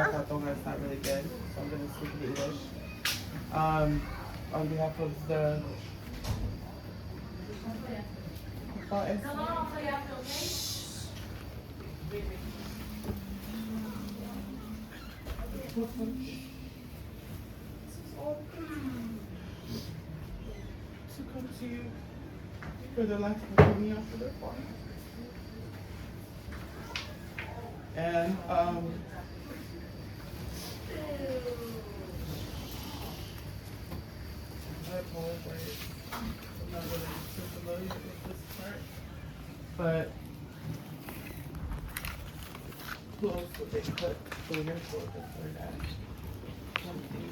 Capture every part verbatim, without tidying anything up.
Tonga is not really good, so I'm gonna speak in English. Um, on behalf of the, to come to you for the life of Antonio for the fun. And, um, I apologize. I'm not really too familiar with this part, but who else would they put for your shoulder for that? Something.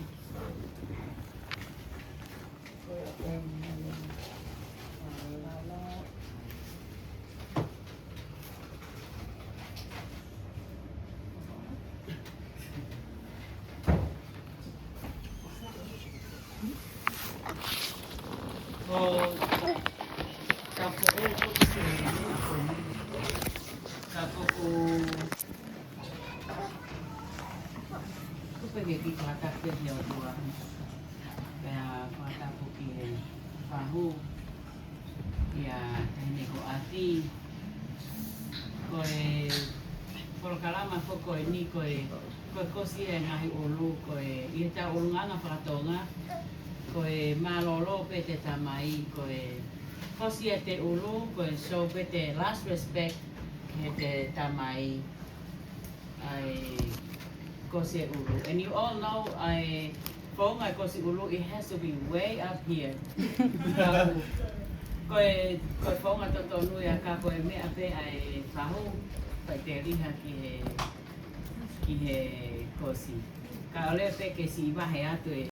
Kupe ke ki fakatapu ki he ʻOtua. Pea fakatapu ki he fahu, ʻia Taʻahine ko ʻAti. Ko e polokalama foki ko eni ko e, ko e kosi e ngaahi ʻulu, ko e ʻi he taʻu ʻulungaanga faka-Tonga, ko e mālōlō pē te tamai, ko e kosi e te ʻulu, ko e show pē te last respect ki he te tamai. ʻA e kosi e ʻulu. And you all know, ʻa e founga e kosi ʻulu, it has to be way up here. Ko e, ko e founga totonu ia ka ko e meʻa pē ʻa e fahu, faʻiteliha ki he, ki he kosi. Ka ʻoua leva pē ke siʻi vahe atu e